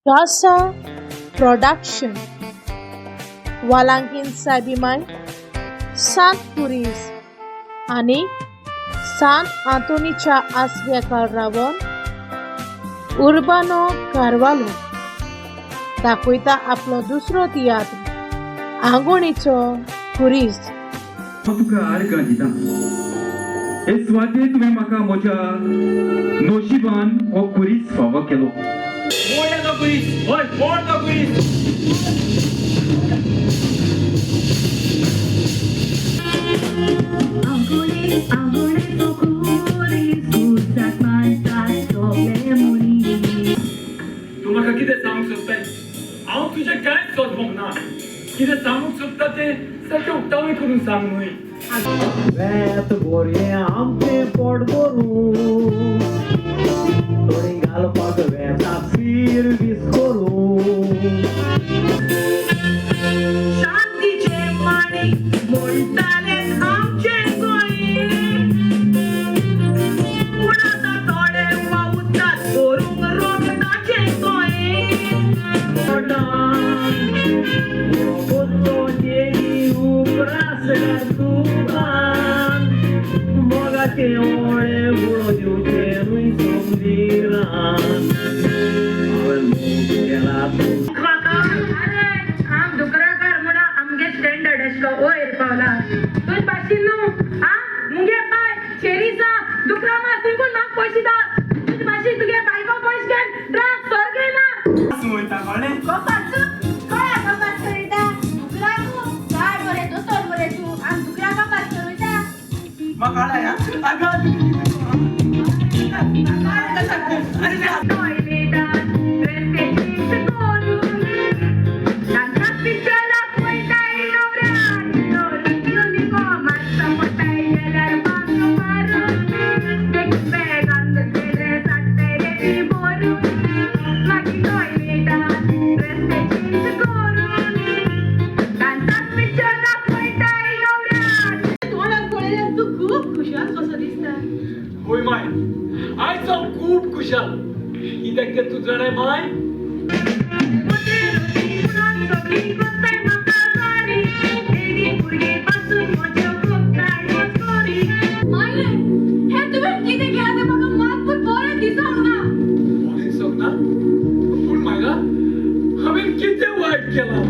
रासा production वालांकीन सायबीमाय सांत पुरीस आनी सांत आंतोनीच्या आसऱ्या रावन उर्बानो कार्वालो दाखयता आपलो दुसरो तियात्र आंगोणीचो खुरीस. हांव तुका आर्गां दिता. हे सुवातेर तुवें म्हाका म्हज्या नशिबान हो खुरीस फावो केलो. मोड तो खुरीस, हय, मोड तो खुरीस. आंगोळे आंगोळे खुरीस, खुरसाक मानतात सगळे मनीस. तूं म्हाका कितें सांगूंक सोदताय? हांव तुजें कांयच सोदूंक ना. कितें सांगूंक सोदता तें सारकें उक्तावण करून सांग न्हय. वेत बोरये आमचें पोट भरून, थोडी घालपाक वेता सिर्वीस करून. शांतीचे माणिक म्हणटाले आमचे गोंय, पूण आतां थोडे वावुरतात करूंक रगताचें गोंय. उपरास मोगाचे ओळे गुळो दिवचे न्हय समजिरान, हांवें मोग केला तूं. अरे, आम दुकराकार म्हणून आमगे स्टँडर्ड अशें वयर पावला. तुज भाशेन न्हू. आ मुगे पाय चेरीसा दुकरा मास थंय कोण म्हाका पयशे दा. तुज भाशेन तुगे बायको पयशे घेवन ट्रक सर घेयना. कपास कळ्या कपास करिता दुकराकू गाड मरे दोतोर मरे तूं आम दुकरा कपास करिता. टॉयलेटान रस्ते चेंज करून तांकां पिक्चराक वयताय, नवऱ्यान युनिफॉर्म आसता पडटाय गेल्यार बांग मारून देखून बॅगान ड्रेस हाडटाय रे ती भरून. मागीर टॉयलेटान रस्ते चेंज करून तांकां पिक्चराक वयताय नवऱ्यान. तोंडाक पळयल्यार तूं खूब खुशाल कसो दिसता. होय माय, आयज हांव खूब खुशाल. कित्याक तें तूं जाणाय माय? सगळीं करताय म्हाका गाडी, येदी भुरगीं पासून म्हज्यो करताय मस्करी. मायले, हें तुवें कितें केलां तें म्हाका मातपूर बरें दिसोंक ना. बरें दिसोंक ना? पूण मायरा, हांवें कितें वायट केलां?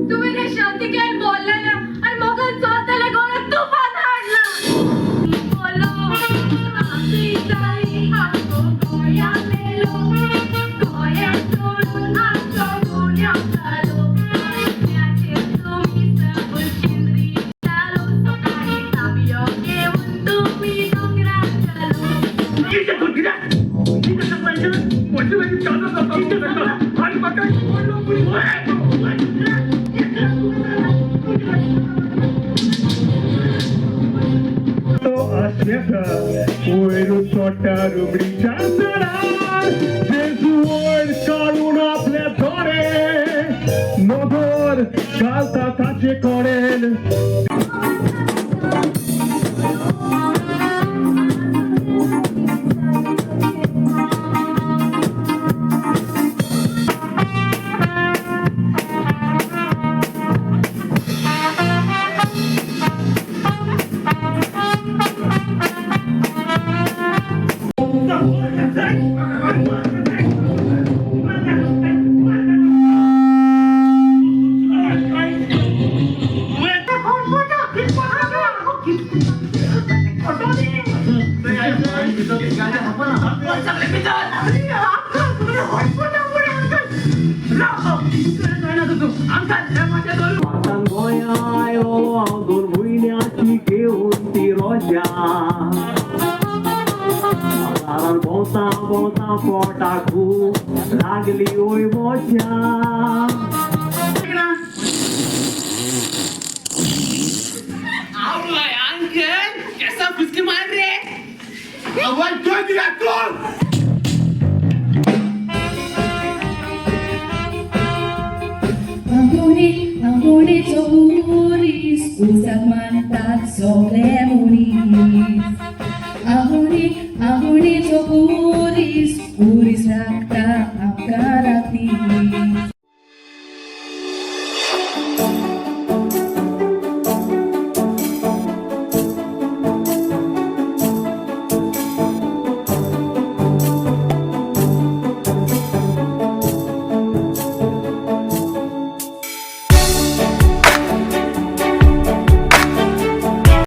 तुवें हें शांतिकायेन बोल्लेलें आनी मोगान चलतलें गोंयांत तुफान हाडलां. बोलो आमची आमचो गोंया मेलो, गोंया सोडून आमचो गुन्यांव जालो. तुमी सबूर चिंद्री जालो, सकाळीं तांबयो घेवन तुमी दोंगरार जालो. म्हजे लागीं काजार जाता आनी म्हाका व्हडलो खुरीस. तो आसता वयर चोडटा रुबडीच्या सरार, जेजू वयर काडून आपले दोळे नदर घालता ताचे कडेन. आतां गोंया आयलो हांव 2 म्हयन्याची घेवन ती रोजा, बाजारान भोंवता भोंवता पोटाक खूब लागली ओय मजा. कैसा फुसके मार रहे? आवाज क्यों दिया तू? आंगोळे आंगोळेचो खुरीस, खुरसाक मानतात सगळे मनीस. आंगोळे आंगोळेचो खुरीस, खुरीस राखता आमकां राखती. ती.